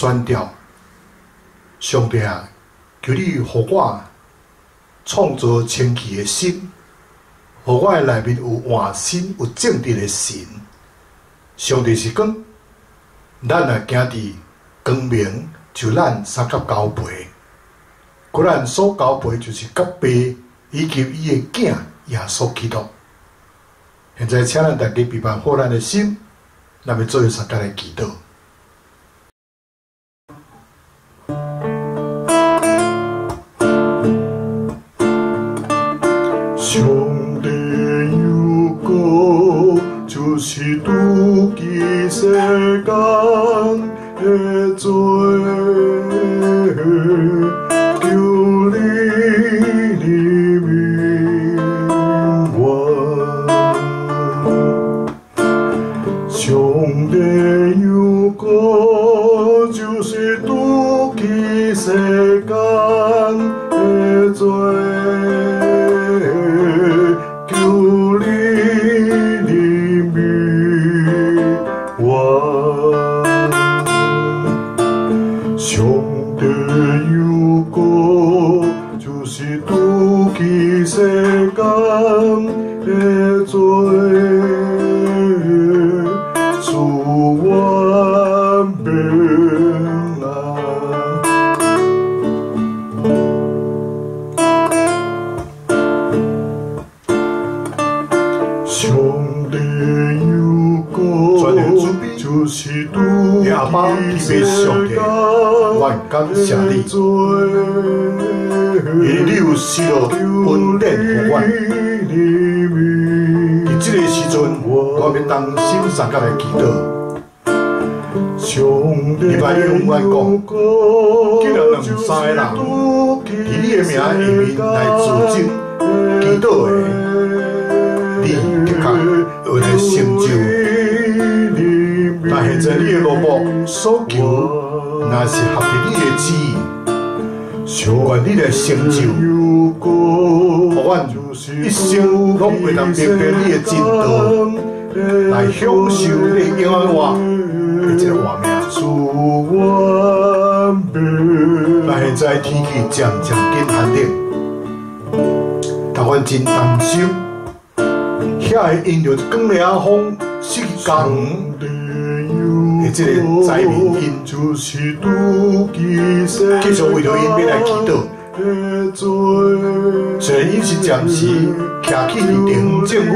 宣告：上帝啊，求你予我創造清氣的心，予我的內面有換新、有正直的神。上帝是光，咱若行佇光明，就咱相佮交陪。閣咱所交陪就是佮爸以及伊的囝耶穌基督。現在，請咱大家備辦好咱的心，咱欲做伙相佮來祈禱。上帝有光，就是除去世間的罪，求你憐憫我。上帝有光，就是除去世間的罪。求你憐憫我。上帝有光，就是除去世間的罪，賜阮平安。上帝有光，就是除阿爸去天父上帝，世間我感謝你，的罪，因為你有施落恩典予阮。佇這个時陣，我欲同心相佮來祈禱。上禮拜帝永遠講，有既然兩三个人佇你的名下面來自證祈禱的，你的確會來成就。但現在你的奴僕所求，若是合佇你的旨意，願你來成就，予阮一生攏會當明白你的真道，來享受你永遠活的這个活命。但現在天氣漸漸緊寒冷，但阮真擔心，遐會因著光領風失去家園的這个災民𪜶，繼續為著𪜶欲來祈禱。雖然𪜶是暫時徛起佇地方政府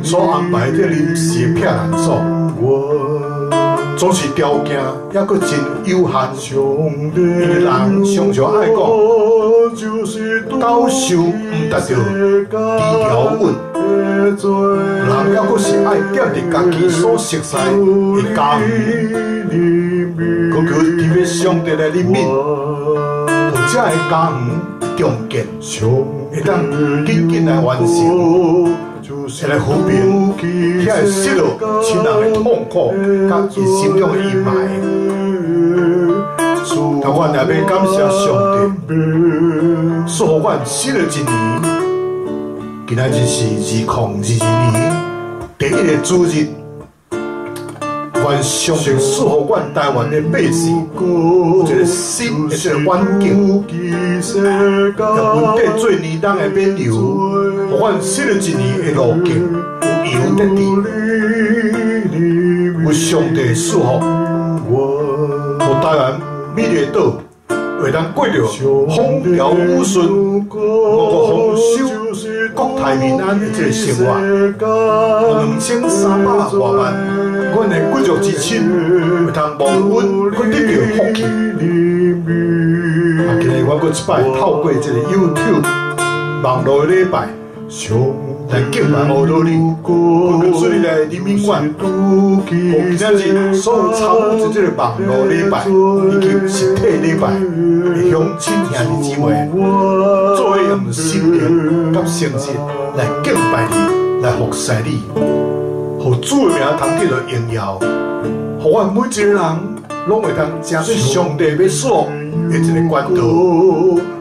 所安排這臨時的避難所，總是條件猶閣真有限，因為人常常愛講，狗獸毋達著豬條穩，人猶閣是愛踮佇家己所熟似的家園，閣求天父上帝來憐憫，予這个家園重建，會當緊緊來完成，會來撫平遐个失落親人的痛苦，佮伊心中的陰霾。但阮也欲感謝上帝，賜予阮新的一年，今仔日是2022年第一个主日。願上帝賜予阮台灣的百姓有一個新的這個環境，用恩典做年冬的免油，予阮新的一年的路徑有油得滴，有上帝的賜福，予台灣美麗島會當過著風調雨順、五穀豐收、國泰民安的這個生活。2300外萬，阮的骨肉之親會通蒙恩，閣得著福氣。啊，今日我閣一擺透過這个 YouTube 網路的禮拜來敬拜阿羅你，閣求主你來憐憫阮，予今仔日所有參與這个網路禮拜以及實體禮拜的鄉親兄弟姊妹，做伙用心靈佮誠實來敬拜你，來服侍你，予主的名通得著榮耀，予阮每一个人攏會當成做上帝欲賜的一个管道，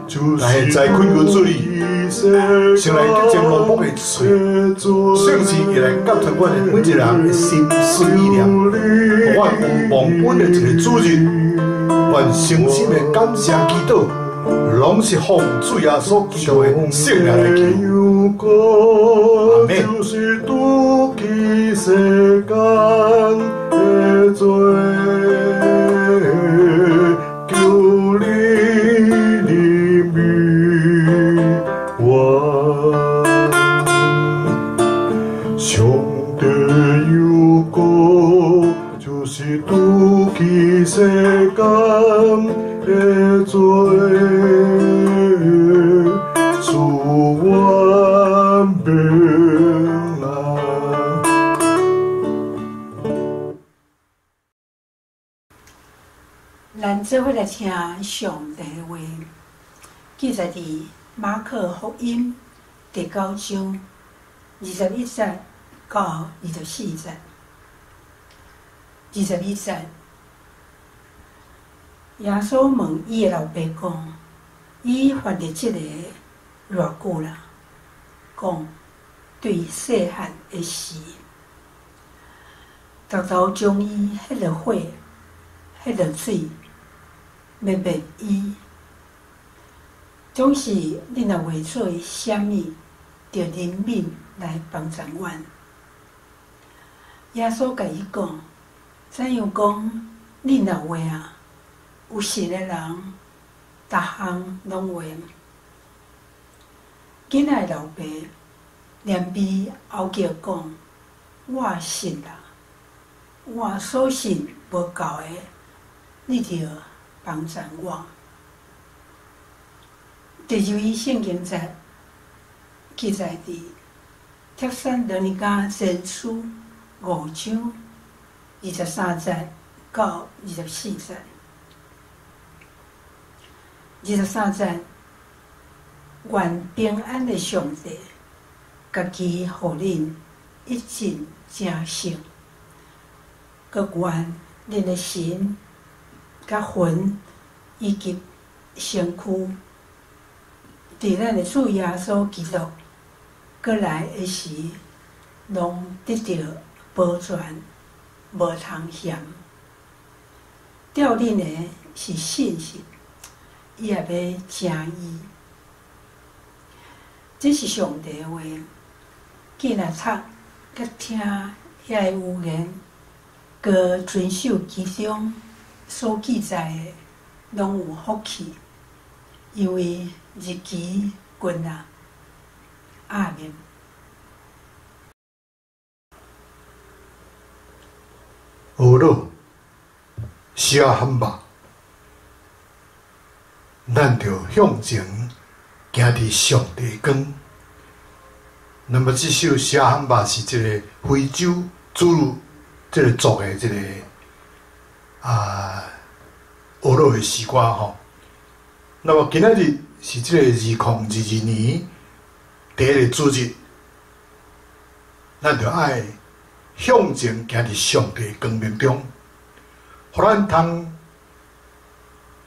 但是在恳求主你，先来洁净奴仆的喙，圣灵会来教导阮的每一个人的心思意念，予阮有蒙恩的一个主日，愿诚心的感谢祈祷，拢是奉主耶稣基督的圣名来求。阿们。世间的罪，赐阮平安。咱做伙来听上帝的话，记载伫马可福音第九章21节到24节。21节。耶稣问伊的老爸讲：“伊犯伫这个偌久啦？”讲对细汉的时，逐头将伊彼个火、彼个水灭灭伊。总是恁若画做啥物，著怜悯来帮助阮。耶稣共伊讲：“怎样讲？恁若画啊？”有信的人，逐项拢会。囡仔的老爸连悲哀叫讲：“我信啦，我所信无够的，你著帮助我。”第二位圣经节记载伫帖撒罗尼迦前书五章23节到24节。23节，愿平安的上帝，家己予恁一尽成圣，阁愿恁的神、佮魂以及身躯，伫咱的主耶稣基督阁来的时，拢得著保全，无通嫌。吊恁的是信实。伊也欲成义，这是上帝的话。既若读、佮听遐个预言，阁遵守其中所记载的，拢有福气，因为日期近啊。阿们。学乐，写汉吧。咱著向前行伫上帝光。那么这首《写汉吧》是这个非洲主鲁这个族的这个学乐的诗歌吼。那么今仔日是这个2022年第一个主日，咱著爱向前行伫上帝光明中，予咱通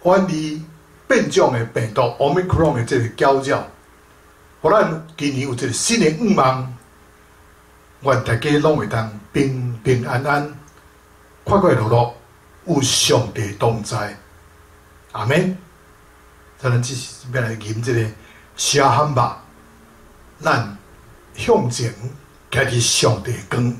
远离变种的病毒 Omicron 的这个搅扰，予咱今年有一个新的愿望，愿大家拢会当平平安安、快快乐乐，有上帝同在。阿们。咱这是欲来吟这个写汉吧，咱向前行伫上帝光。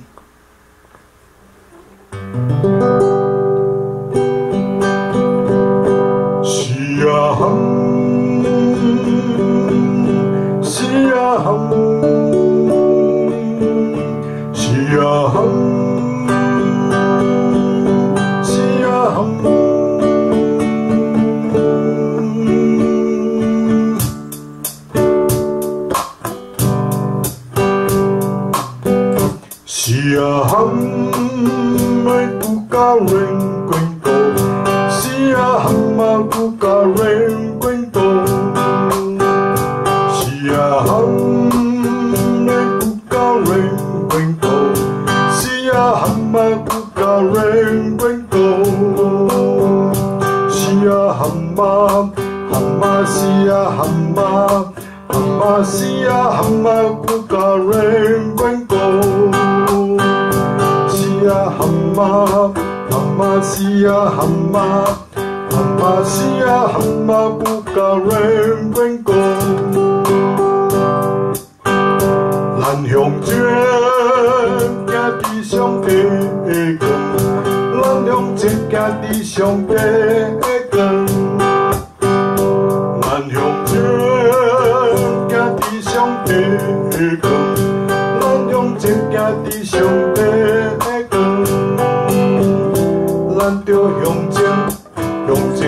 是啊，含爱不敢瑪西亞哈瑪古加人關公，西亞哈瑪哈瑪西亞哈瑪哈瑪西亞哈瑪古加人關公，咱向前行佇上帝的光，咱向前行佇上帝的光，咱向前行佇上帝的光，咱向前行佇上帝的光，咱著向前，向前，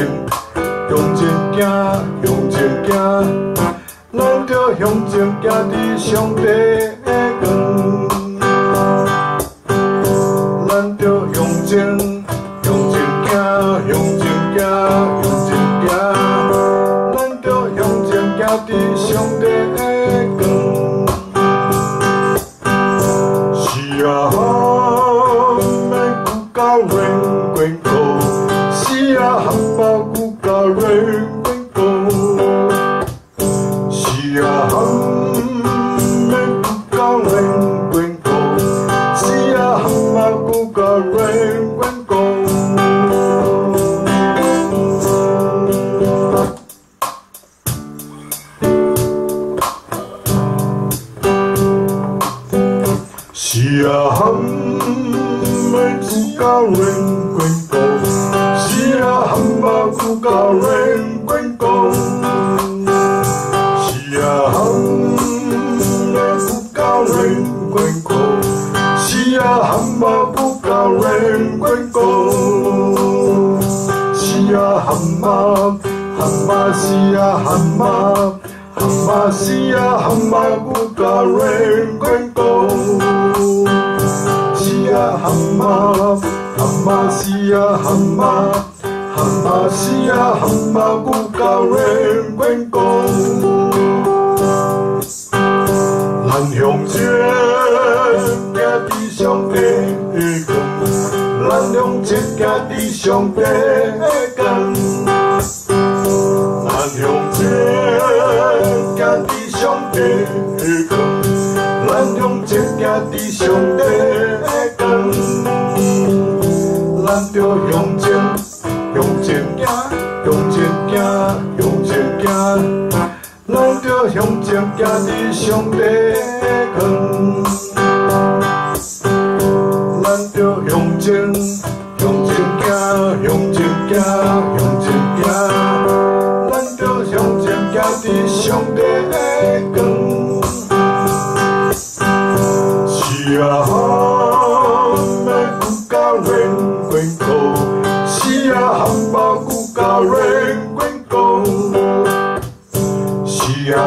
向前行，向前行，咱著向前行佇上帝的光，咱著向前，向前行，向前行，向前行，咱著向前行佇上帝的光。是啊，免顾甲人关顾，是啊，含顾甲人关顾，是啊，免顾甲人关顾，是啊，含顾甲人关顾。是啊，免顾甲人关顾，是啊，含顾甲人关顾，是啊，免顾甲人关顾，是啊，含顾甲人关顾，是啊，含含是啊，含含是啊，含顾甲人关顾。是啊，含含是啊，含含是啊，含顾甲人关顾。咱向前行佇上帝的光，咱向前行佇上帝的光，咱向前行佇上帝的光，咱向前行佇上帝的光，咱著向前，向前行，向前行，向前行，咱著向前行佇上帝的光，咱著向前，向前行，向前行，向前行，咱著向前行佇上帝的光。是啊，免顾甲人关顾，是啊，含顾甲人关顾，是啊，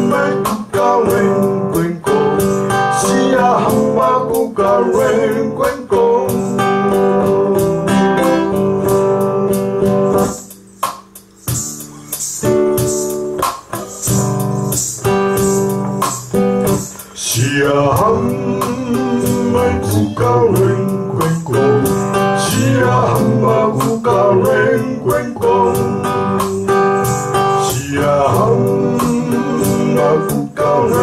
免顾甲人关顾，是啊，含顾甲人关顾。是啊，免顾甲人关顾，是啊，含顾甲人关顾，是啊，含顾甲人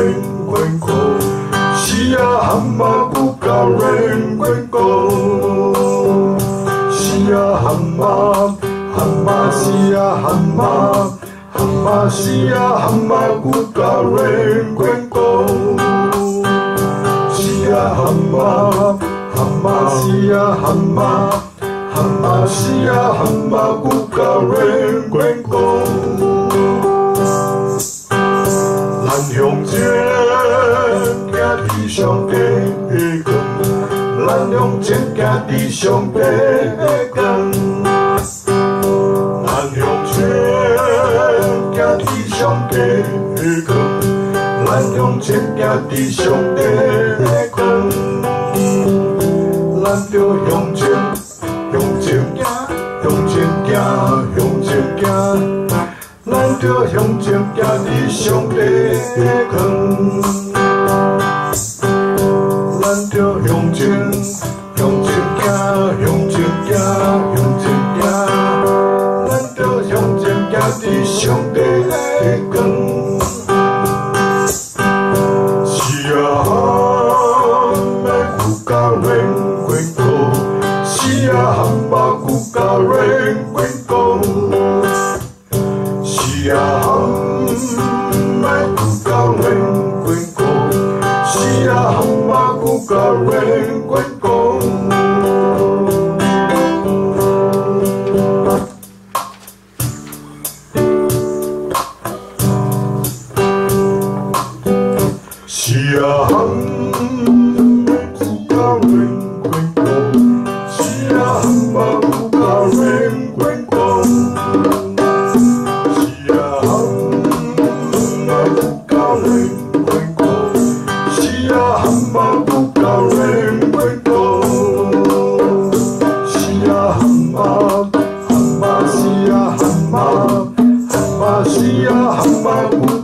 关顾，是啊，含顾甲人关顾，是啊，含含是啊，含含是啊，含顾甲人关顾。是啊，含含是啊，含含是啊，含顾甲人关顾。咱向前行佇上帝的光，咱向前行佇上帝的光，咱向前行佇上帝的光，咱向前行佇上帝的光，咱著向前，向前行，向前行，向前行，咱著向前行佇上帝的光，咱著向前，向前行，向前行，向前行，咱著向前行佇上帝的光。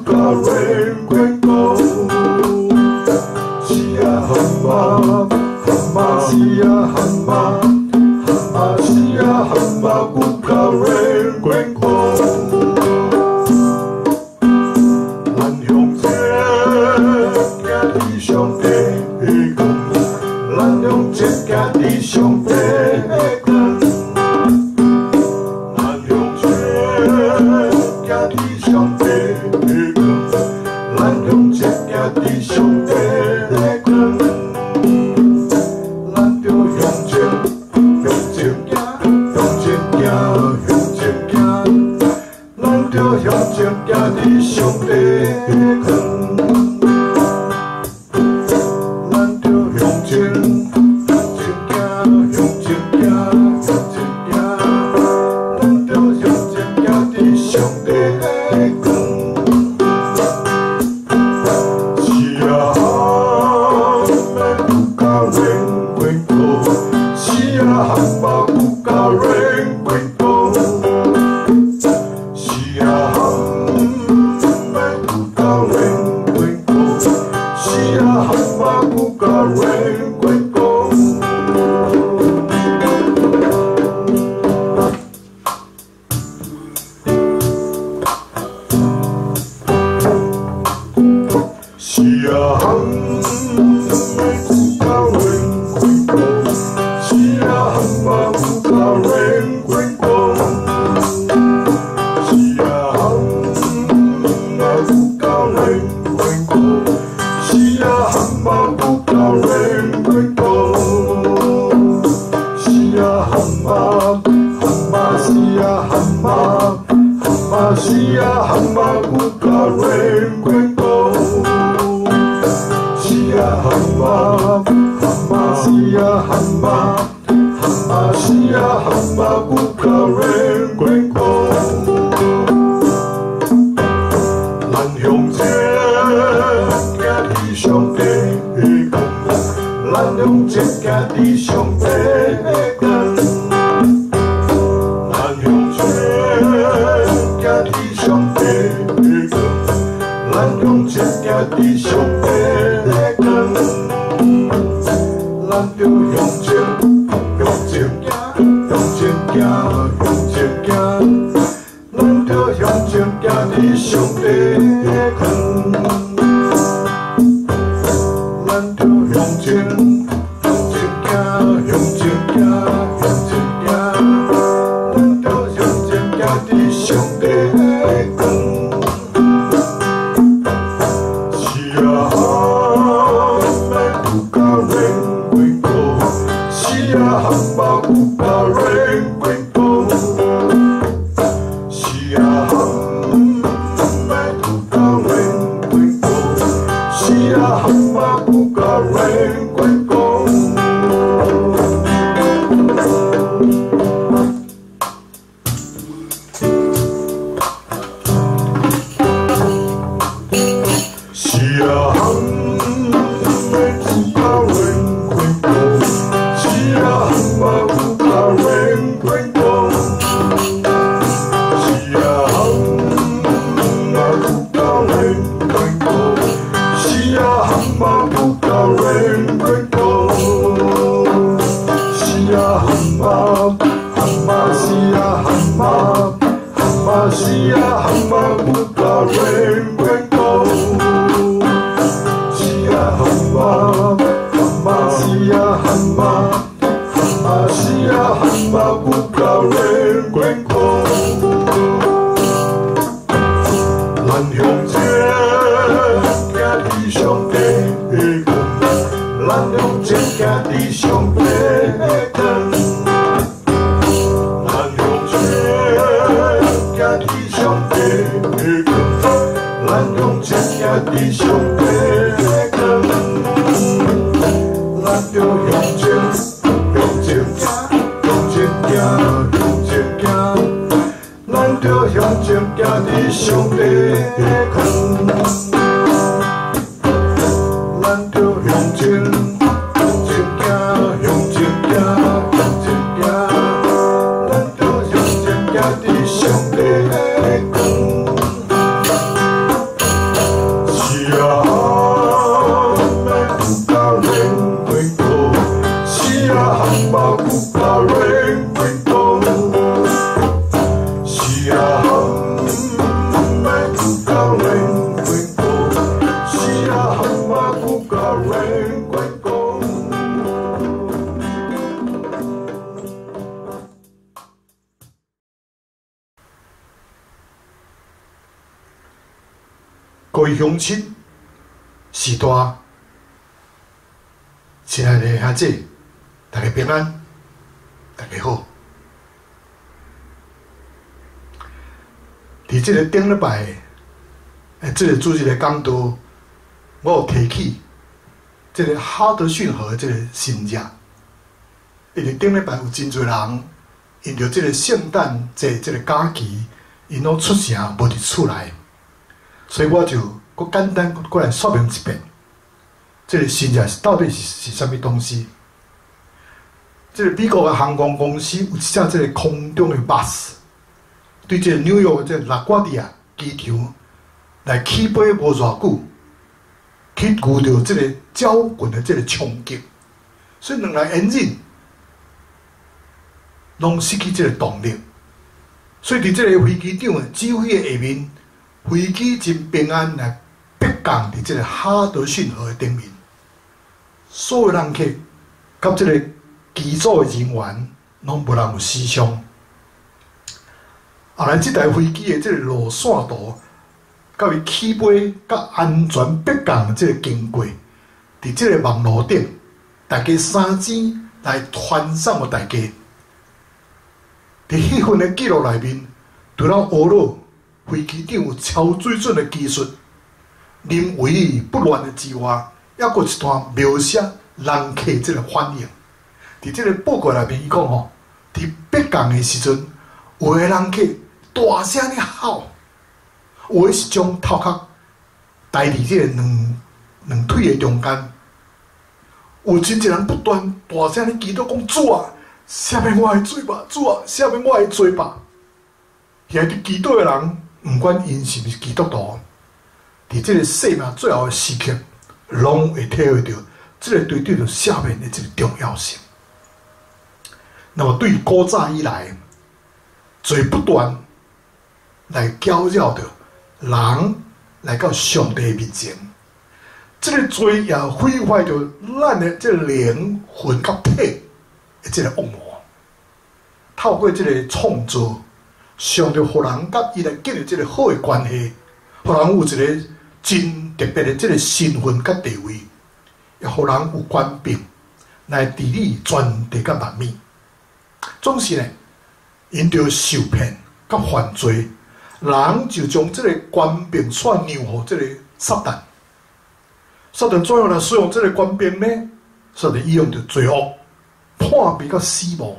較免牵挂。是啊，哈嘛，哈嘛是啊，哈嘛，哈嘛是啊，哈嘛，有較免牵挂。咱向前行伫上帝的光，咱向前行伫上帝的光。咱向前行伫上帝的光，咱向前行伫上帝的光。咱著向前，向前行，向前行，向前行。咱著向前行伫上帝的光。咱著向前，向前行，向前行，向前行。咱著向前行伫上帝的光。是啊，免有较免牵挂。是啊，嘛有较免牵挂。是啊，免有较免牵挂。是啊，嘛有较免牵挂。是啊，免有较免牵挂。是啊，嘛有较免牵挂。是啊，嘛有较免牵挂。是啊，嘛有较免牵挂。是啊，嘛，嘛是啊，嘛，嘛是啊，嘛有较免牵挂。是啊，嘛，嘛是啊，嘛，嘛是啊，嘛有较免牵挂。咱向前行伫上帝的光，咱向前行伫上帝的光。咱向前行伫上帝的光，咱向前行伫上帝的光。咱著向前，向前行，向前行，向前行。咱著向前行伫上帝的光。咱著向前，向前行，向前行，向前行。咱著向前行伫上帝的光。是啊，免有较免牵挂。是啊，嘛有较免牵挂。是啊，免有较免牵挂。是啊，嘛有较免牵挂。是啊，免有较免牵挂。是啊，嘛有较免牵挂。是啊，嘛有较免牵挂。是啊，嘛有较免牵挂。是啊，嘛，嘛是啊，嘛，嘛是啊，嘛有较免牵挂。是啊，嘛，嘛是啊，嘛，嘛是啊，嘛有较免牵挂。咱向前行伫上帝的光，咱向前行伫上帝的光。咱向前行伫上帝的光，咱向前行伫上帝的光。咱著向前，向前行，向前行，向前行。咱著向前行伫上帝的光。咱著向前，向前行，向前行，向前行。咱著向前行伫上帝的光。各位鄉親、序大，親愛的兄姊，大家平安，大家好。佇這個頂禮拜，這個主日的講道，我有提起這個哈德遜河這個神跡，因為頂禮拜有真濟人因著這個聖誕節這個假期，𪜶攏出城無佇厝內，所以我就閣簡單閣來說明一遍，這個神跡是到底是啥物東西？這個美國的航空公司有一隻這個空中的 bus，對這個紐約的這個拉瓜迪亞機場來起飛無偌久，去遇著這個鳥群的這個衝擊，所以兩个 engine 攏失去這個動力，所以佇這個飛機長的指揮的下面，飛機真平安來迫降佇這個哈德遜河的頂面，所有人客佮這個機組的人員攏無人有死傷。後來這台飛機的這個路線圖，佮伊起飛佮安全迫降的這個經過，佇這個網路頂，大家三錢來傳送予大家。佇彼份的記錄內面，除了學了飛機長有超水準的技術、臨危不亂的之外，猶閣一段描寫人客這個反應。佇這個報告內面，伊講吼，佇迫降的時陣，有的人客大聲咧吼，有的是將頭殼刣佇這個兩腿的中間，有真濟人不斷大聲咧祈禱講主啊，赦免我的罪吧，主啊，赦免我的罪吧。遐佇祈禱的人，毋管𪜶是毋是基督徒，佇這個生命最後的時刻，攏會體會著這個對得著赦免的這個重要性。那麼對古早以來，罪不斷來攪擾著人來到上帝面前，這個罪也毀壞著咱的這個靈魂佮體的這個惡魔。透過這個創造，上帝予人佮伊來建立這個好的關係，予人有一個真特別的這個身份佮地位，也予人有權柄來治理全地佮萬物。總是呢，因著受騙佮犯罪，人就將這個權柄煞讓予這個撒旦。撒旦怎樣來使用這個權柄呢？撒旦利用著罪惡、破病佮死亡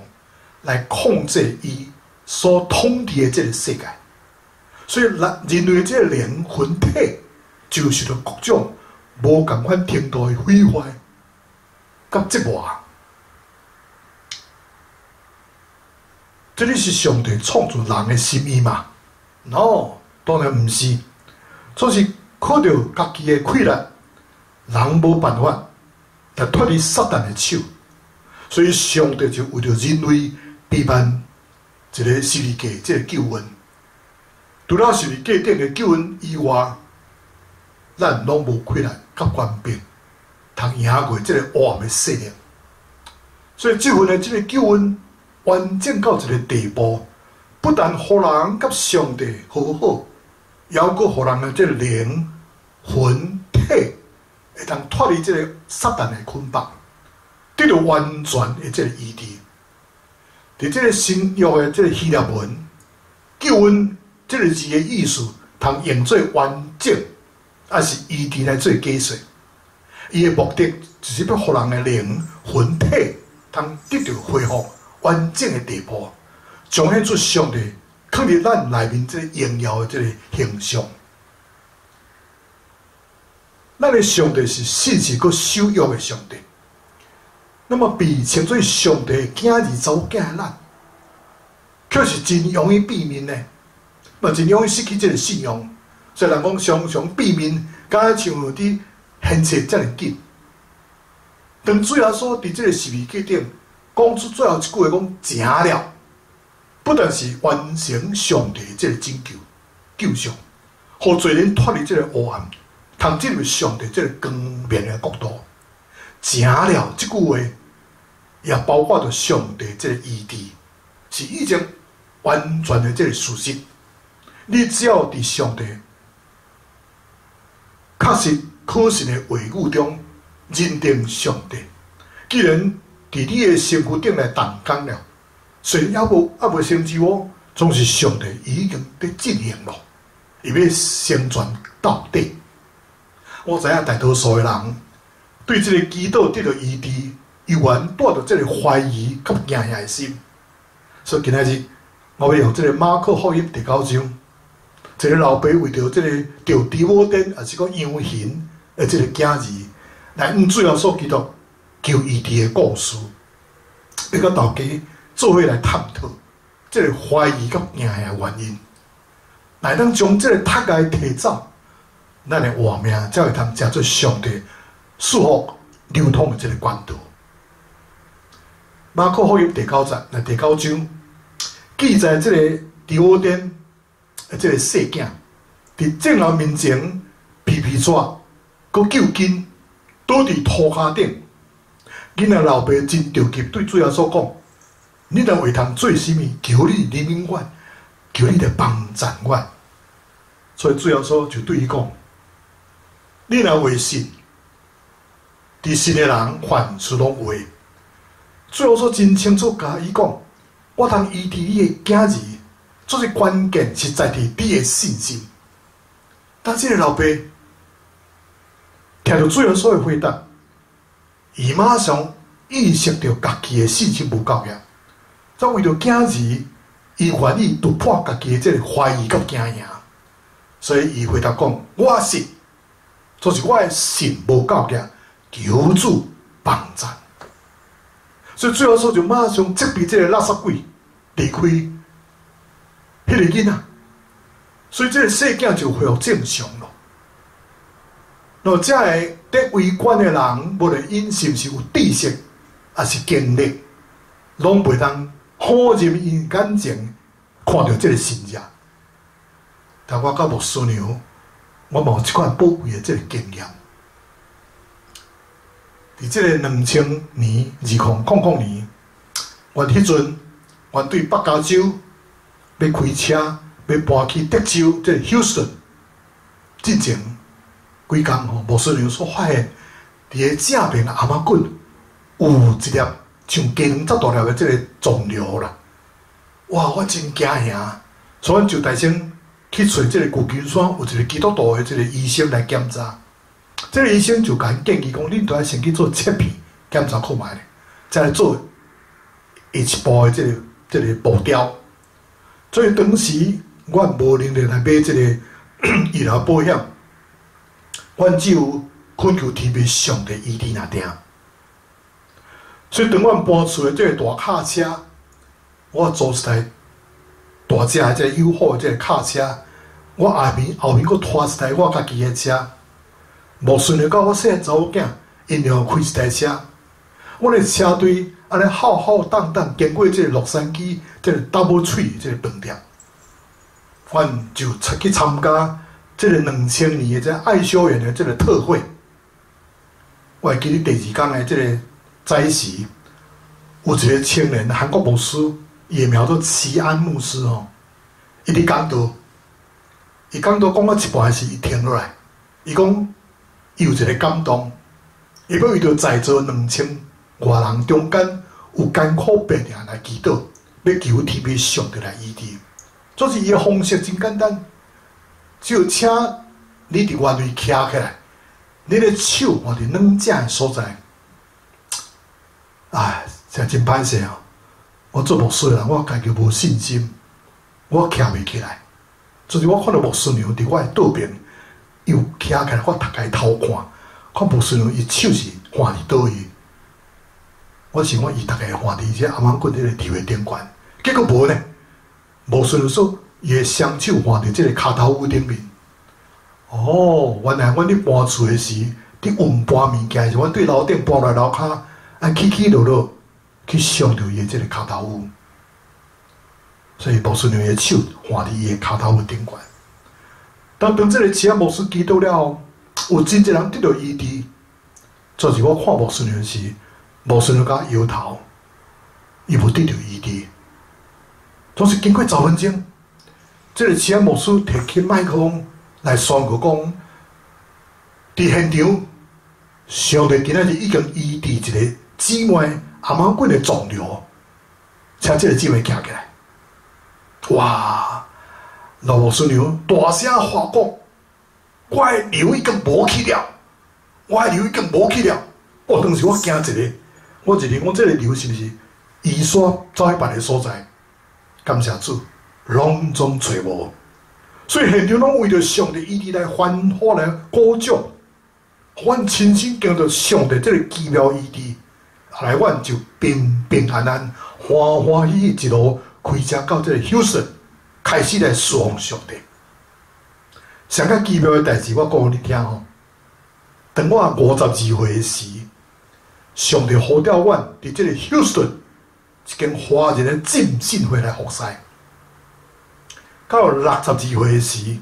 來控制伊所統治的這個世界。所以，人人類這個靈魂體就受著各種無仝款程度的毀壞佮折磨。這裡是上帝創造人的心意嗎？No，當然毋是。總是靠著家己的氣力，人無辦法來脫離撒旦的手。所以上帝就為著人類備辦一個十字架這個救恩。除了十字架頂的救恩以外，咱攏無氣力佮權柄，通贏過這個黑暗的勢力。所以這份的這個救恩完整到一個地步，不但予人佮上帝和好，猶閣予人的這個靈魂體會當脫離這個撒旦的捆綁，得著完全的這個醫治。佇這個新約的這個希臘文，救恩這個字的意思，通用做完整，抑是醫治來做解釋。伊的目的就是欲予人的靈魂體通得著恢復完整的地步，彰顯出上帝藏佇咱內面這個榮耀的這個形象。咱的上帝是信實閣守約的上帝。那麼被稱做上帝的囝兒、查某囝的咱，卻是真容易變面的，嘛真容易失去這個信仰。所以人講常常變面，敢若像佇現世遮爾緊。當主耶穌佇這個十字架頂講出最後一句話，講成了，不但是完成上帝這個拯救、救贖，予罪人脫離這個黑暗，通進入上帝這個光明的國度。成了這句話，也包括著上帝這個醫治，是已經完全的這個事實。你只要佇上帝實可信的話語中認定上帝。既然佇你的身軀頂來動工了，雖然猶未成就哦，總是上帝已經佇進行咯，伊欲成全到底。我知影大多數的人對這個祈禱得著醫治，猶原帶著這個懷疑佮驚嚇的心。所以今仔日我欲用這個馬可福音第九章，一個老爸為著這個著豬母癲，抑是講羊眩的這個囝兒，來向主耶穌基督求醫治的故事，欲佮大家做伙來探討這個懷疑佮驚嚇的原因，來當將這個窒礙提走，咱的活命才會通成做上帝賜福流通的這個管道。馬可福音第九節，來第九章記載這個豬母癲的這個細囝，佇眾人面前皮皮掣，閣糾筋，倒佇塗跤頂。囡仔老爸真著急，對主耶穌講：你若會通做啥物？求你憐憫阮，求你來幫贊阮。所以主耶穌就對伊講：你若會信，佇信的人凡事攏會。主耶穌真清楚共伊講：我通醫治你的囝兒，做是關鍵是在佇你的信心。但這個老爸聽著主耶穌的回答，伊馬上意識著家己的信心無夠額，則為著囝兒，伊願意突破家己的這個懷疑佮驚嚇，所以伊回答講：我信，就是我的信無夠額，求主幫贊。所以主耶穌就馬上責備這個垃圾鬼離開彼個囡仔，所以這個細囝就恢復正常咯。那這个佇圍觀的人，無論𪜶是毋是有知識，抑是經歷，攏袂當否認𪜶眼前看著這個神跡。但我佮牧師娘，我嘛有這款寶貴的這個經驗。佇這個2000年，2000年，阮彼陣，阮對北加州欲開車，欲搬去德州，這個休斯頓，進前幾工吼，牧師娘所發現，佇个正面頷仔骨有一粒像雞卵遮大粒的這個腫瘤啦。哇！我真驚嚇，所以阮就大聲去揣這個舊金山有一個基督徒的這個醫生來檢查。這個醫生就共𪜶建議講，恁著愛先去做切片檢查看覓咧，再來做下一步的這個步調。所以當時阮無能力來買這個醫療保險，阮只有懇求天父上帝醫治爾定。所以當阮搬厝的這個大卡車，我租一台大隻的這個友好的這個卡車，我後面閣拖一台我家己的車。牧師娘佮我細漢查某囝，𪜶兩個開一台車，阮的車隊按呢浩浩蕩蕩經過這個洛杉磯這個 Double Tree 這個飯店，阮就出去參加這個2000年的這個愛修園的這個特會。我會記得第二工的這個早時，有一個青年韓國牧師，伊的名做齊安牧師吼，伊佇講道，伊講道講到一半時，伊停落來，伊講，伊有一個感動，伊欲為著在座2000外人中間有艱苦病人來祈禱，欲求天父上帝來醫治。總是伊的方式真簡單，只有請你佇原位徛起來，你的手放佇軟正的所在。唉，真真歹勢哦！我做牧師的人，我家己無信心，我徛袂起來。就是我看著牧師娘佇我的倒爿。伊有徛起來，我逐家偷看，看牧師娘伊手是放佇佗位。我想講伊大概放佇這頷仔骨彼個地位頂懸，結果無呢。牧師娘說伊的雙手放佇這個跤頭趺頂面。哦，原來阮佇搬厝的時，佇運搬物件的時，阮對樓頂搬來樓跤，按起起落落去傷著伊的這個跤頭趺。所以牧師娘的手放佇伊的跤頭趺頂懸。當當這個慈安牧師祈禱了後，有真濟人得著醫治。就是我看牧師娘時，牧師娘共我搖頭，伊無得著醫治。總是經過10分鐘，這個慈安牧師提起麥克風來宣告講：佇現場，上帝今仔日已經醫治一個姊妹頷仔骨的腫瘤，請這個姊妹徛起來。哇！羅牧師娘大聲發講：我的瘤已經無去了，我的瘤已經無去了。哦，當時我驚一个，我一認講這個瘤是毋是醫生走去別个所在？感謝主，攏總揣無。所以現場攏為著上帝醫治來歡呼來鼓掌。阮親身經歷上帝這個奇妙醫治，後來阮就平平安安、歡歡喜喜一路開車到這個休斯頓，開始來侍奉上帝。上較奇妙的代誌，我講予你聽吼。當我52歲時，上帝呼召阮佇這個休斯頓一間華人的浸信會來服侍。到62歲時，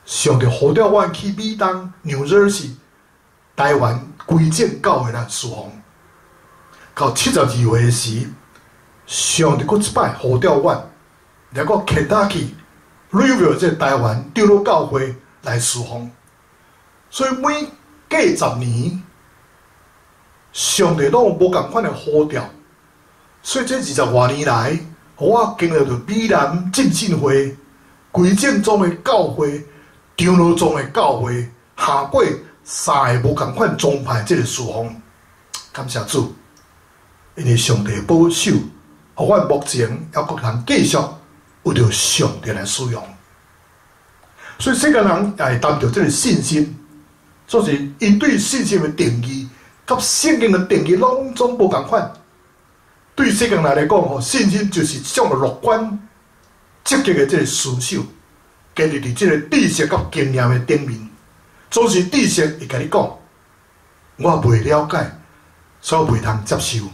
上帝呼召阮去美東紐澤西台灣歸正教會來侍奉。到72歲時，上帝閣一擺呼召阮來到肯塔基 Louisville 這個台灣長老教會來侍奉。所以每隔10年，上帝攏有無仝款的呼召。所以這20外年來，我經歷著美南浸信會、歸正宗的教會、長老宗的教會，下過三个無仝款宗派這個侍奉。感謝主，因為上帝保守，予阮目前猶閣通繼續為著上帝來使用。所以世間人也會談著這個信心，所以𪜶對信心的定義，佮聖經的定義攏總無仝款。對世間人來講，吼，信心就是一種樂觀、積極的這個思想，建立佇這個知識佮經驗的頂面。總是知識會共你講，我袂了解，所以我袂通接受。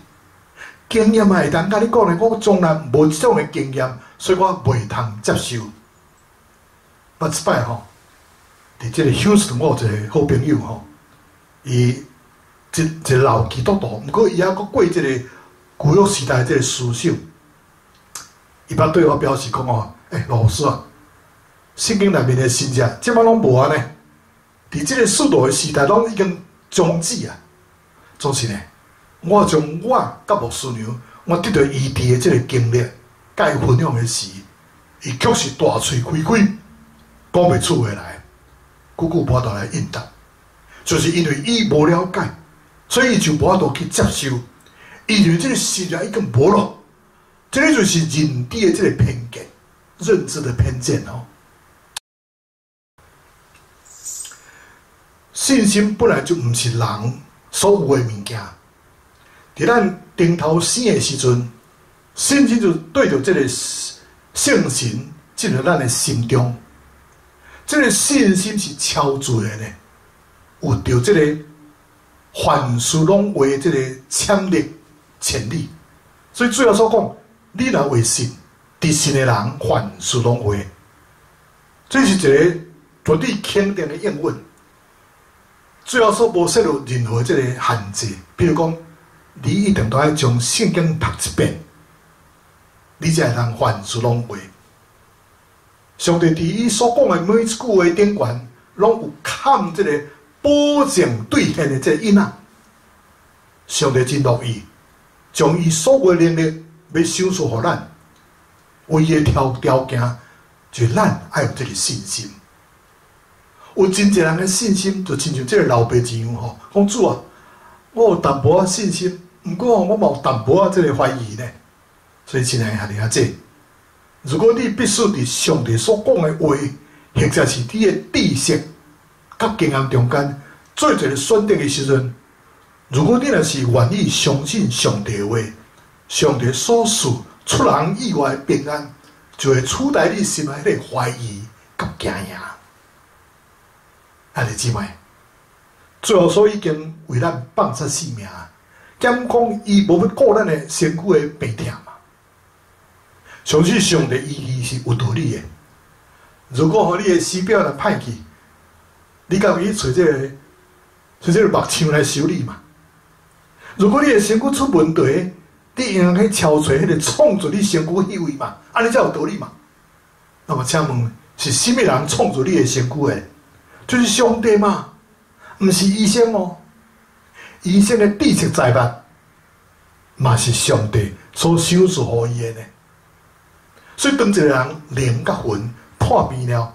經驗嘛會當共你講咧，我從來無這種的經驗，所以我袂通接受。捌一擺吼，佇這個休斯頓，我有一個好朋友吼，伊一一個老基督徒，毋過伊猶閣過這個舊約時代這個思想。伊捌對我表示講吼，欸，老師啊，聖經內面的神跡，這擺攏無啊呢？佇這個使徒的時代，攏已經終止啊。總是呢，我將我佮牧師娘，我得著醫治的這個經歷，共伊分享的時，伊卻是大喙開開，講袂出話來，久久無法度來應答，就是因為伊無了解，所以伊就無法度去接受。伊認為這個神跡已經無咯，這個就是認知的這個偏見，認知的偏見哦。信心本來就毋是人所有的物件。佇咱頂頭生的時陣，信心就對著這個聖神進入咱的心中。這個信心是超自然的，有著這個凡事攏有這個潛力、潛力。所以主耶穌講：你若會信，佇信的人凡事攏會。這是一個絕對肯定的應允。主耶穌無設立任何這個限制，比如講，你一定都愛將聖經讀一遍，你才會通凡事攏會。上帝佇伊所講的每一句話頂懸，攏有崁這個保證兌現的這個印仔。上帝真樂意將伊所有的能力欲賞賜予咱，唯一的條件就是咱愛有這個信心。有真濟人的信心，就親像這個老爸一樣吼，講主啊，我有淡薄仔信心，毋過我嘛有淡薄仔這個懷疑呢。所以，親愛的兄弟仔姊，如果你必須佇上帝所講的話，或者是你的知識佮經驗中間做一個選擇的時陣，如果你若是願意相信上帝的話，上帝所賜出人意外的平安，就會取代你心內彼個懷疑佮驚訝。兄弟姊妹，主耶穌已經為咱放捨性命，敢講伊無欲顧咱的身軀的病痛嗎？相信上帝醫治是有道理的。如果予你的時錶若歹去，你敢會去揣這個揣這個木匠來修理嘛？如果你的身軀出問題，你應該去敲揣彼個創造你身軀彼位嘛？按呢才有道理嘛？那麼請問，是啥物人創造你的身軀的？就是上帝嘛？毋是醫生哦，醫生的知識財物，嘛是上帝所賞賜予伊的呢。所以當一個人靈佮魂破病了，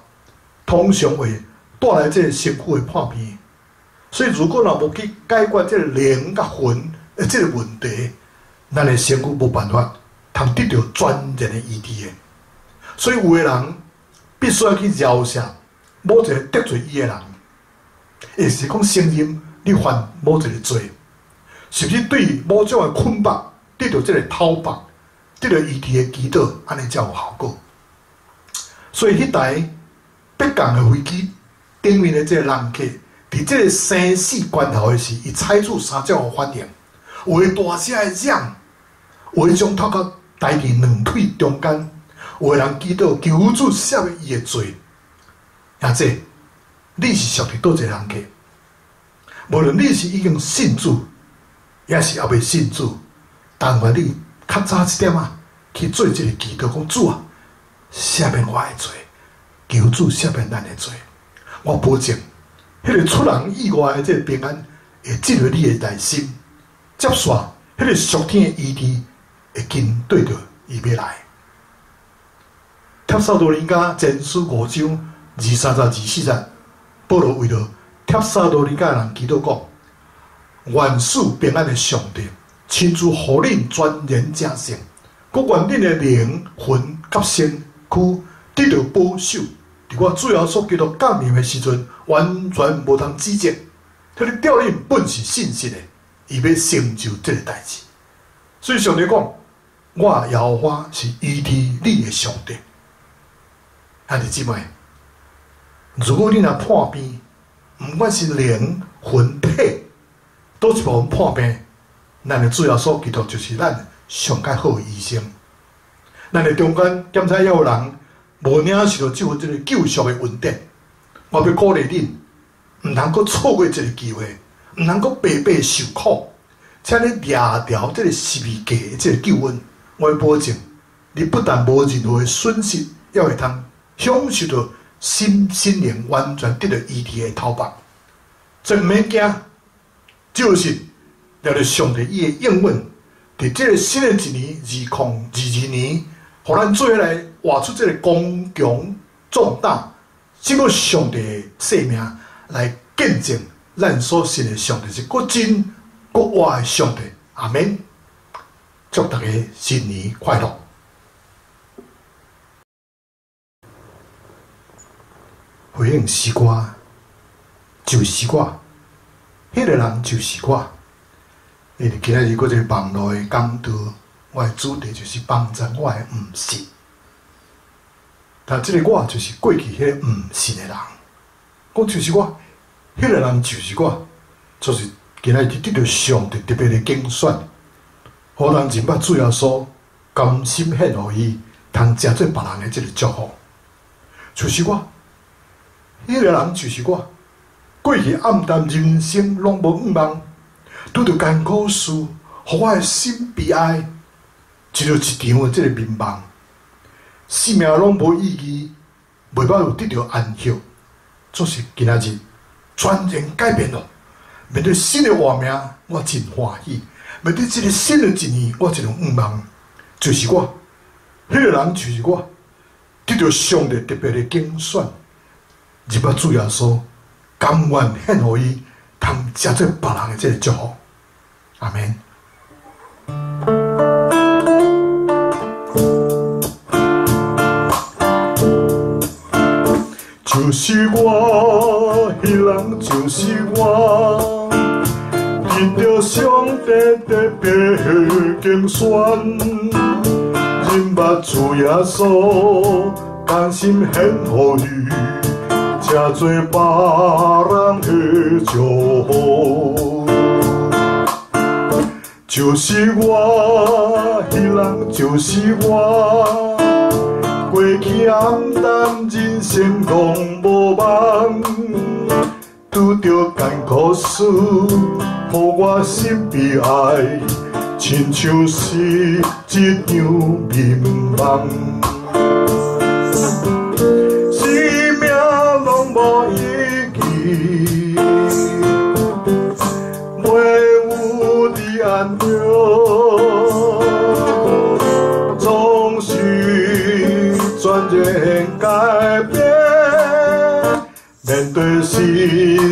通常會帶來這個身軀的破病。所以如果若無去解決這個靈佮魂的這個問題，咱的身軀無辦法通得著全然的醫治的。所以有的人必須要去饒恕某一個得罪伊的人，也是講承認你犯某一個罪，是毋是對某種的捆綁得著這個討縛，得著醫治的祈禱，按呢才有效果。所以彼台迫降的飛機頂面的這個人客，佇這個生死關頭的時，伊採取三種的反應：有的大聲的嚷，有的將頭殼抬佇兩腿中間，有的人祈禱求主赦免伊的罪。兄弟，你是屬於佗一個人客？無論你是已經信主，抑是猶未信主，但願你較早一點仔去做這個祈禱，講主啊，赦免我的罪，求主赦免咱的罪。我保證，彼個出人意外的這個平安會進入你的內心，接續彼個屬天的醫治會緊對著伊欲來。帖撒羅尼迦前書5章23節24節，保羅為著帖撒羅尼迦人祈禱講：願賜平安的上帝，親自予恁全然成聖，閣願恁的靈魂佮身軀得著保守，佇我主耶穌基督降臨的時陣，完全無通指責。彼个召恁本是信實的，伊欲成就這个代誌。所以上帝講：我耶和華是醫治你的上帝。兄弟姊妹，如果你若破病，毋管是靈魂體，佗一部分破病，咱的主耶穌基督就是咱上較好的醫生。咱的中間檢查也有人無領受著這份這个救贖的恩典，我欲鼓勵恁，毋通閣錯過這个機會，毋通閣白白受苦，請你掠牢這个十字架的這个救恩，我欲保證，你不但無任何的損失，猶會通享受著心靈完全得著醫治的頭髮。所以毋免驚，就是掠著上帝伊的應允，佇這個新的一年2022年，予咱做伙來活出這個剛強壯膽，這個上帝的生命來見證咱所信的上帝是閣真閣活的上帝。阿們，祝大家新年快樂！回應詩歌，就是我，彼個人就是我。因為今仔日閣一個網路的講道，我的主題就是幫助我的毋信。但這个我就是過去彼个毋信的人，講就是我，彼个人就是我，就是今仔日得著上帝特別的揀選，予人認捌主耶穌，甘心獻予伊，通成做別人的這个祝福，就是我。彼个人就是我，過去暗淡人生攏無向望，拄著艱苦事，予我的心悲哀，一場一場的這个眠夢，生命攏無意義，袂捌有得著安息，總是今仔日全然改變咯。面對新的活命，我真歡喜；面對這个新的一年，我真有向望。就是我，彼个人就是我，得著上帝特別的揀選。認捌主耶穌，甘願獻予伊，通成做別人的這個祝福。阿們。就是我，彼人就是我，得著上帝特別揀選，認捌主耶穌，甘心獻予伊。成做別人的祝福，就是我，彼人就是我。過去暗淡人生攏無望，拄著艱苦事，予我心悲哀，親像是一場眠夢。生命攏無意義，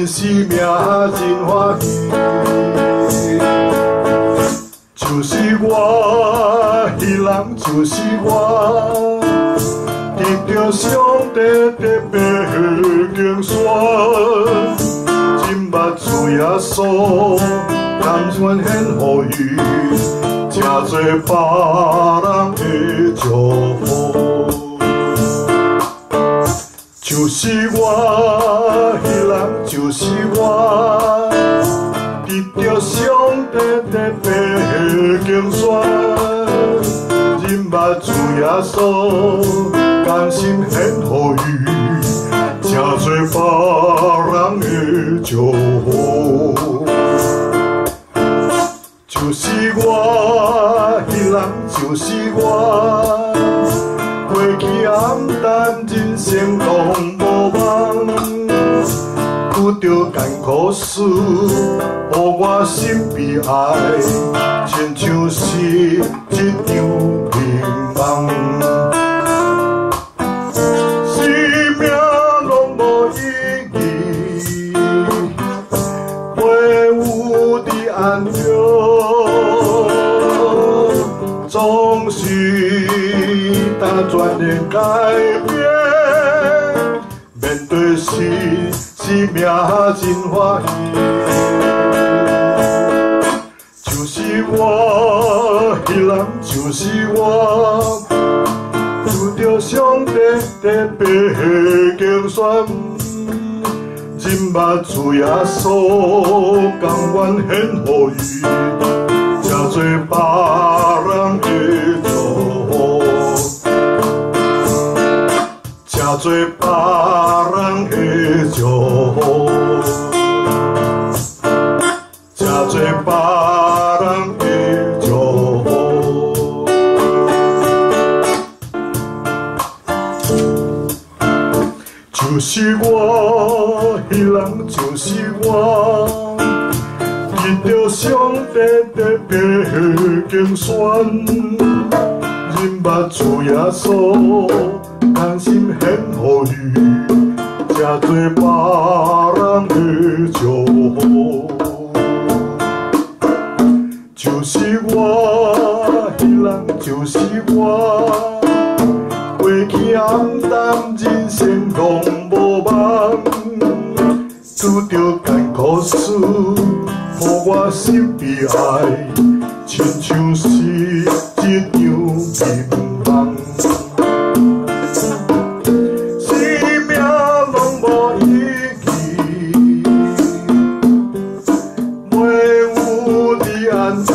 新生命真歡喜。就是我，彼人就是我，得著上帝特別揀選，認捌主耶穌，甘願獻予伊，成做別人的祝福。就是我，彼人就是我，得著上帝特別揀選，認捌主耶穌，甘心獻予伊，成做別人的祝福。就是我，彼人就是我，過去暗淡人生攏無望，拄著艱苦事，予我心悲哀，親像是一場美夢。生命攏無意義，袂有佇安詳，總是焦全然改變。面對新生命真歡喜。就是我，彼人就是我，拄著上帝特別揀選，認捌主耶穌，甘願獻予伊，成做別人的祝福，成做別人的祝福，成做別人的祝福。就是我，彼人就是我，得著上帝特別揀選，認捌主耶穌，甘心獻予伊，成做別人的祝福。就是我，彼人就是我，過去暗淡人生攏無望，拄著艱苦事，予我心悲哀，親像是一場美夢。生命攏無意義，袂有佇安詳，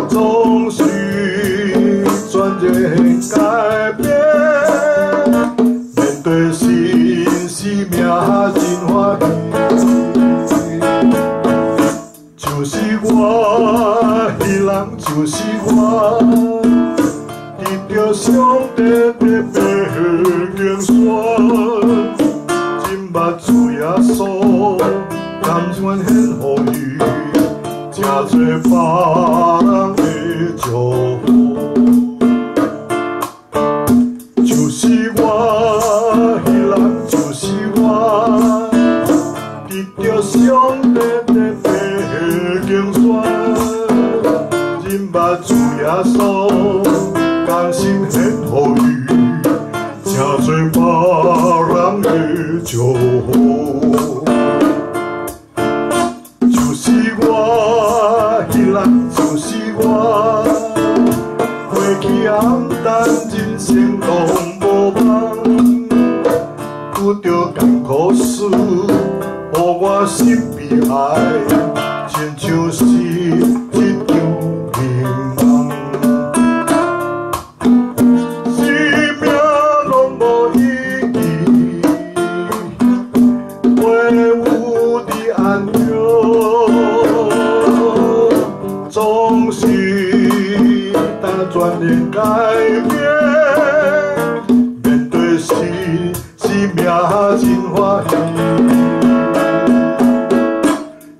總是全然改變。面對新生命真歡喜。就是我，彼人就是我，得著上帝特別揀選，認捌主耶穌，甘願獻予伊，成做別人的祝福。就是我，彼人就是我，得著上帝特別揀選，認捌主耶穌，甘心獻予伊，成做別人的祝福。就是我，彼人就是我，過去暗淡人生攏無望，拄著艱苦事，予我心悲哀，親像是一場美夢。生命攏無意義，袂有佇安詳，總是焦全然改變。面對新生命真歡喜。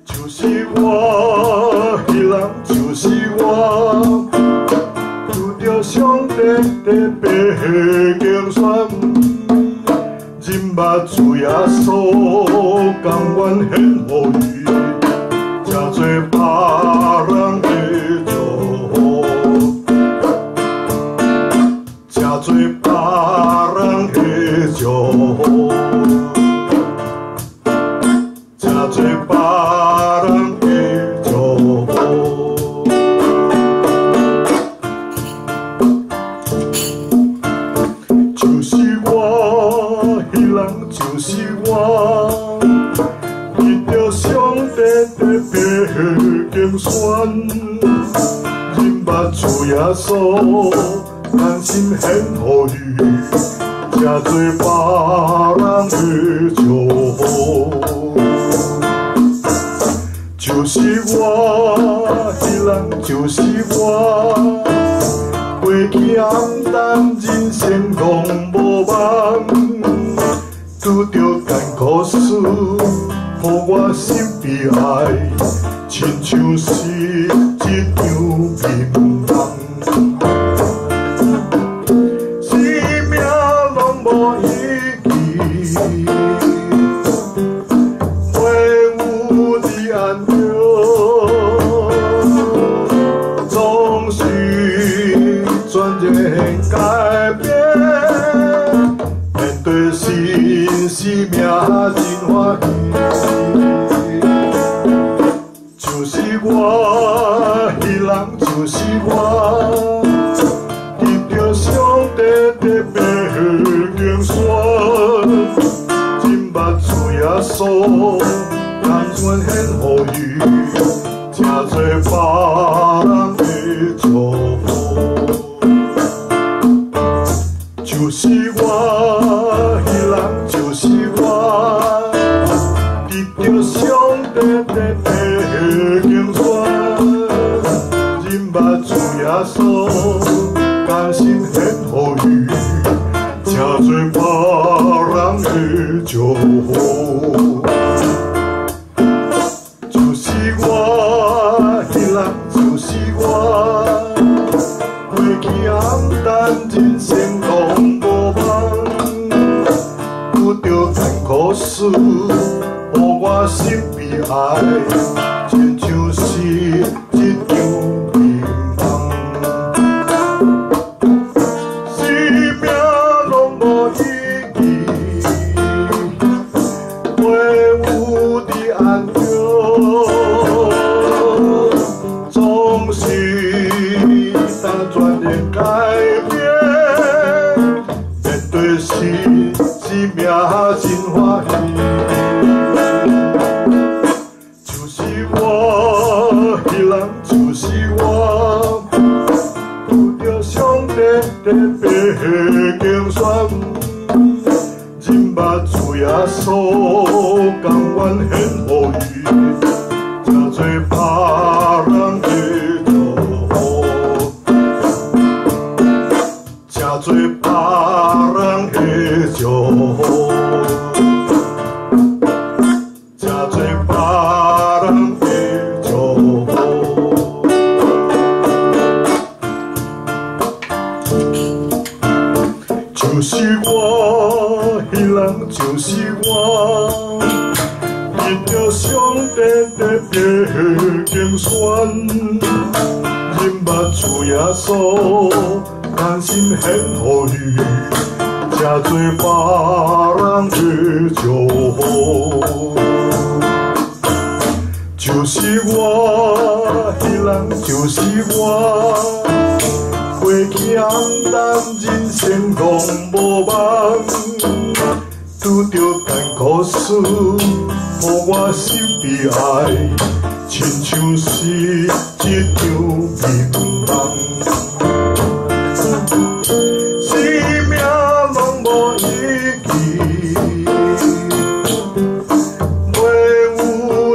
就是我，彼人就是我，拄著上帝特別揀選，認捌捌主耶穌，甘願獻予伊，成做別人的祝福，成做別人的祝福，成做別人的祝福。就是我，彼人就是我，得著上帝的白竞选，认捌主耶穌，甘心献予伊，成做别人的祝福。就是我，彼人就是我。过去暗淡人生拢无望，拄著艰苦事，予我心悲哀，亲像是一场美梦。生命拢无意义，袂有你安着，总是全然改变，面对新生命真欢喜。就是我，彼人就是我，得著上帝的白竞选，认捌主耶穌，甘愿献予伊，成做别人的祝福。就是我，彼人就是我，得著上帝的白竞选，认捌主耶穌，甘心献予伊，成做别人的祝福。就是我，彼人就是我，过去暗淡人生拢无望，拄著艰苦事，予我心悲哀，亲像是一场美梦。生命拢无意义，袂有你安着，总是当全然改变，面对新生命真欢喜。就是我，彼人就是我，拄著上帝的白竞选，认捌主耶穌，甘愿献予伊，成做别人的祝福，成做别人的祝福，成做别人的祝福。就是我，彼人就是我，得著上帝的白竞选，认捌主耶穌，甘心献予伊，成做别人的祝福。就是我，彼人就是我，过去暗淡人生拢无望，拄著艰苦事，予我心悲哀，亲像是一场美梦。生命拢无意义，袂有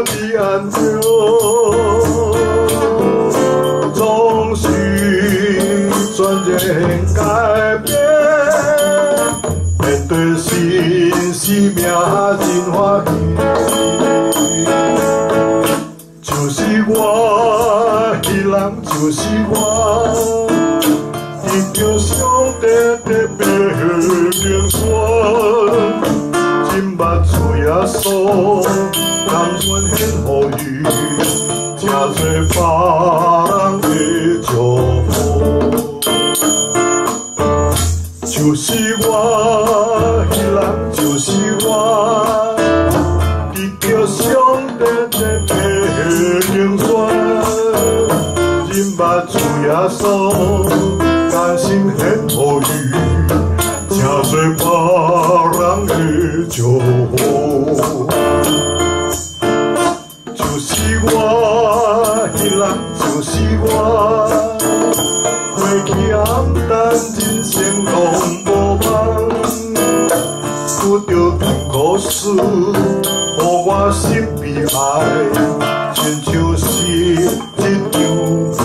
你安着，总是全然改变，面对新生命真欢喜。就是我，彼人就是我，得著上帝的白竞选，耶穌，甘願獻予伊，成做別人的祝福。就是我，彼人就是我，得著上帝的白金山，认捌主耶穌，甘心獻予伊，成做別人的祝福。就是我，彼人就是我。过去暗淡人生拢无望，拄著艰苦事，予我心悲哀，亲像是一场美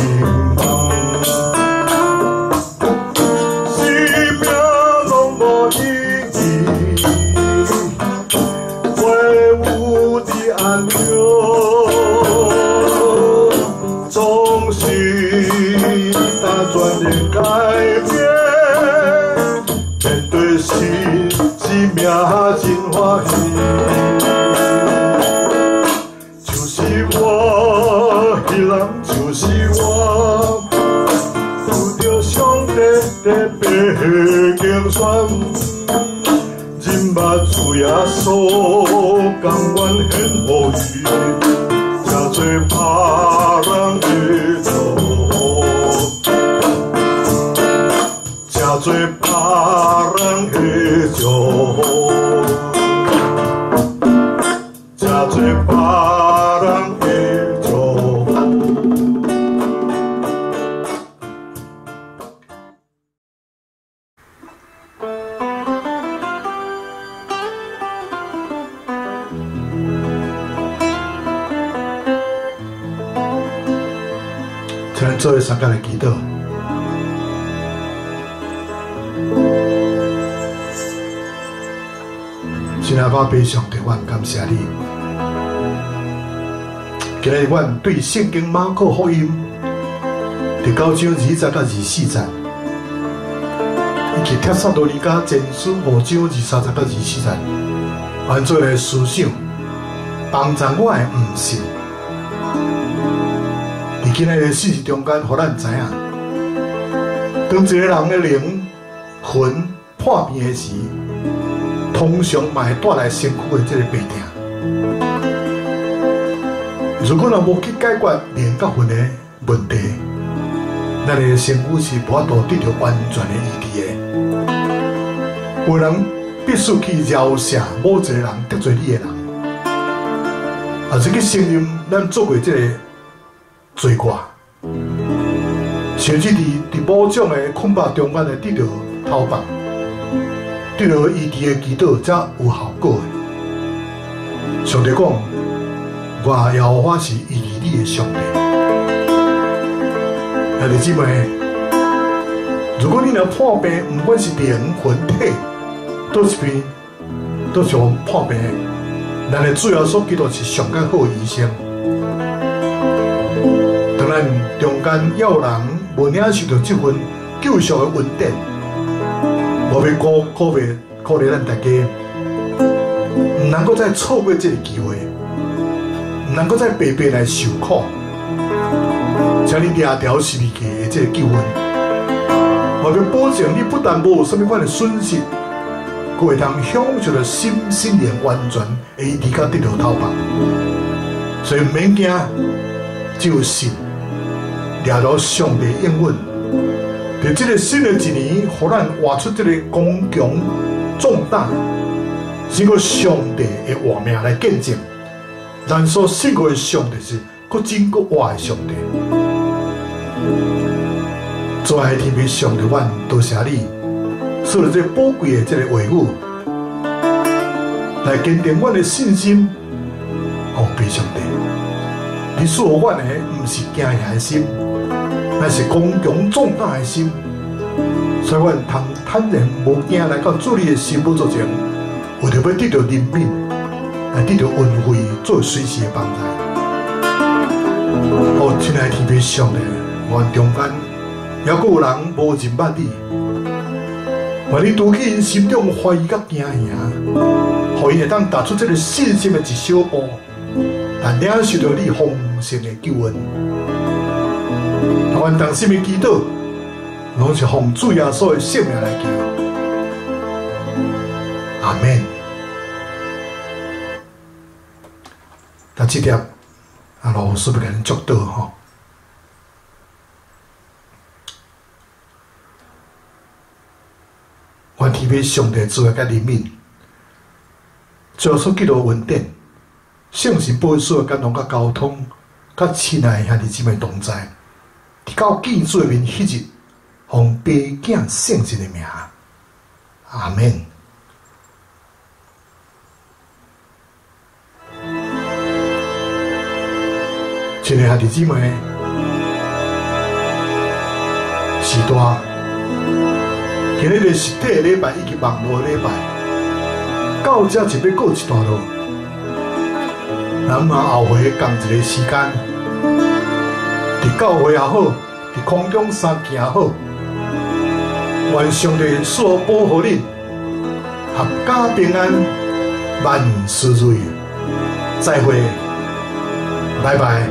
梦。生命拢无意义，袂有伫安详，总是打转的改变，面对生命真欢喜。就是我，彼人就是我，拄著上帝的白金山，认捌主耶穌，甘願獻予伊，成做別人的祝福。成做別人的祝福，成做別人的祝福。请咱做伙三个来祈禱。亲爱的爸上帝，我感谢你。今日阮对圣经马可福音第9章20节到24节，以及帖撒罗尼迦前书5章23节到24节，按做来思想，帮助我的悟性。伫今日的信息中间，予咱知影，当一个人的灵魂破病的时，通常嘛会带来身躯的这个病痛。如果若无去解决灵佮魂的问题，咱的身躯是无法度得到完全的医治的。有人必须去饶赦某一个人得罪你的人，也是去承认咱做过这个罪过，甚至伫某种的困惑中间会得到头放，得到医治的祈祷才有效果的。上帝讲，我耶和华是医治你的上帝。兄弟姊妹，如果你若破病，不管是灵魂体，倒一边，倒是破病，咱的主耶稣基督是上较好的医生。当咱中间有人无领受到这份救赎的恩典，我欲鼓励咱大家，毋能阁再错过这个机会，毋能阁再白白来受苦。请你掠牢十字架的这个救恩，我欲保证你不但无啥物款的损失，阁会通享受到心灵完全的医治，佮得到透放。所以毋免惊，只有信，掠牢上帝应允。伫这个新的一年，予咱活出这个刚强壮胆，是个上帝的活命来见证。咱所信靠的上帝是阁真阁活的上帝。主爱天父上帝，阮多谢你，赐了这宝贵的这个话语，来坚定阮的信心。哦，父上帝，你赐予阮的毋是惊吓的心，乃是刚强壮胆的心，所以阮通坦然无惊来到主你的心宝座前，为著欲得著怜悯，来得著恩惠，做随时的帮助。哦，亲爱的天父上帝，阮中间犹阁有人无认捌你，愿你除去𪜶心中怀疑佮惊吓，予予𪜶會當踏出這个信心的一小步，來領受著你豐盛的救恩。阮同心的祈禱，攏是奉主耶穌的聖名來求。阿們。但這粒啊，老師欲共恁祝禱吼。願天父上帝慈愛佮憐憫，主耶穌基督恩典，聖神保惠師的感動佮交通，佮親愛的兄弟姊妹同在，直到見主的面彼日，奉爸囝聖神的名，阿們。親愛的兄弟姊妹，時代。今日是實體的禮拜以及網路的禮拜，到這就欲告一段落。咱嘛後回仝一个時間，佇教會也好，佇空中相見也好，願上帝賜福保護恁，闔家平安，萬事如意。再會，拜拜。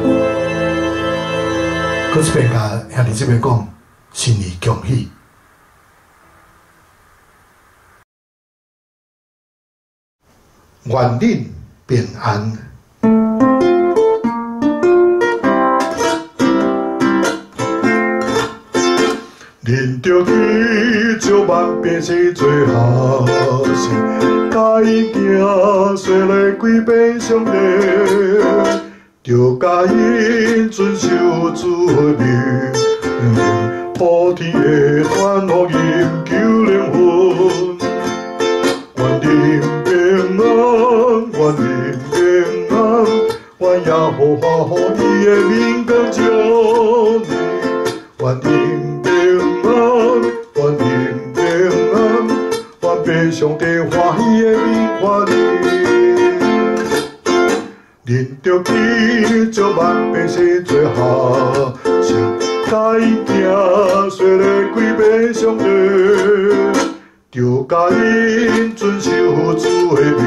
閣一遍共兄弟姊妹講，新年恭喜。願恁平安。恁著去招萬百姓做學生，教𪜶行洗禮歸予上帝，著教𪜶遵守主的命令，普天的傳福音救靈魂。願恁平安，願恁平安，願耶和華予伊的面光照你，願恁平安，願恁平安，願父上帝歡喜的面看你。恁著去招萬百姓做學生，教𪜶行洗禮歸予上帝，著教𪜶遵守主的命